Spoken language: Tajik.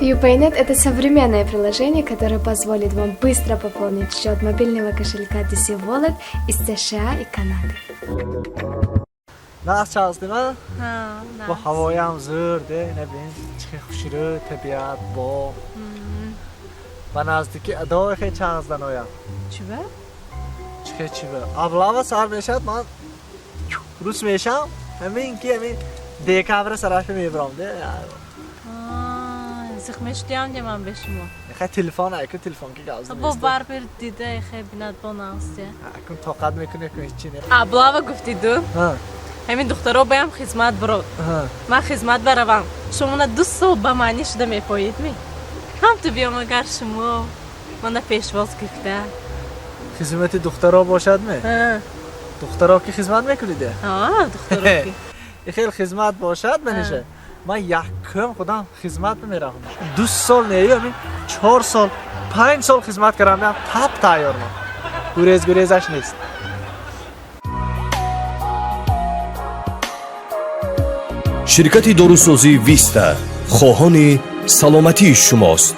UPayNet – это современное приложение, которое позволит вам быстро пополнить счет мобильного кошелька DC Wallet из США и Канады. Нағз чаздима? Ҳа. Бо ҳавоям зӯр де, набин, чӣ хушрӯ табиат, боғ. Ба наздики адои хе чаздан оям. Чиба? Чихе чиба? Облава сар мешавад, ман рус мешам, ҳамин ки ҳамин декабра сарафи мебарам де. Зиқ мешудиам де ман бе шумо. Хай, телефон айку, телефон ки газ. Бо барбер дида хе бинад бо нағз. Акун тоқат мекунӣ, кун ҳеҷ чи не. Облава гуфтиду. Ҳа. Ҳамин духтаро баям хизмат бирод. Ҳа. Ман хизмат баравам. Шумо 2 сол ба маънӣ шуда мепоед ми? Ҳам ту биём, агар шумо мана пешвоз гирифта. Хизмати духтаро бошад ме? Ҳа. Духтаро ки хизмат мекуниде? Ҳа, духтаро ки. Хел хизмат бошад, маниша. Ман якум худам хизмат меравам. 2 сол не, ҳамин 4 сол, 5 сол хизмат кардам, тап тайёр ман. Гурез гурезаш нест. Ширкати дорусозии «Виста» хоҳони саломатии шумост.